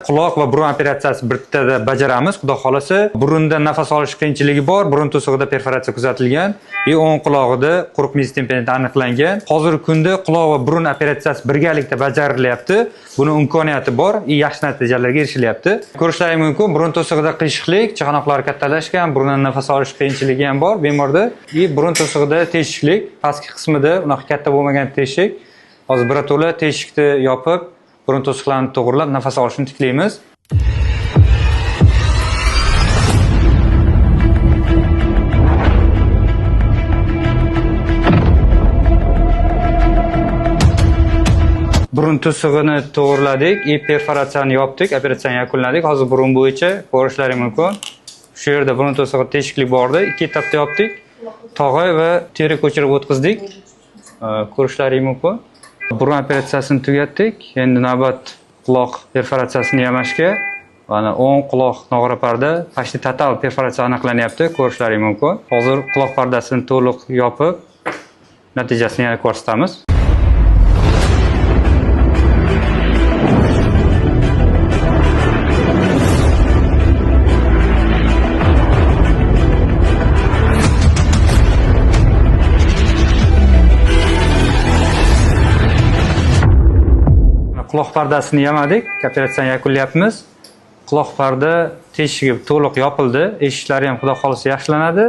Quloq va burun operatsiyasi bittada bajaramiz, xudo xolasa. Burunda nafas olish qiyinchiligi bor, burun to'sig'ida perforatsiya kuzatilgan va o'ng qulog'ida quruq miz temperati aniqlangan. Hozirgi kunda quloq va burun operatsiyasi birgalikda bajarilyapti. Buni imkoniyati bor va yaxshi natijalarga erishilyapti. Ko'rishlaring mumkin, burun to'sig'ida qiyshiqlik, chaqanoqlar kattalashgan, burundan nafas olish qiyinchiligi ham bor bemorda. Va burun to'sig'ida teshiklik, pastki qismida unaqa katta bo'lmagan teshik. Hozir birato'la teshikni yopib, burun to'siqlarini to'g'rilab, nafas olishini tiklaymiz. Burun to'sig'ini to'g'irladik, и perforatsiyani yopdik, operatsiyani yakunladik. Hozir burun bo'yicha ko'rishlaring mumkin. Shu yerda burun to'sig'i teshiklik bordi, ikki etapda yopdik. Tog'ay va teri ko'chirib o'tkazdik. Ko'rishlaring mumkin. Burun operatsiyasini tugatdik. Endi navbat quloq perforatsiyasini yamashga. Mana o'ng quloq nog'ora parda почти total perforatsiya aniqlanyapti, ko'rishlaring mumkin. Hozir quloq pardasini to'liq yopib, natijasini yana ko'rsatamiz. Quloq pardasini yamadik, operatsiyani yakunlayapmiz. Quloq parda teshigi to'liq yopildi, eshiklari ham xudo xolasa yaxshilanadi.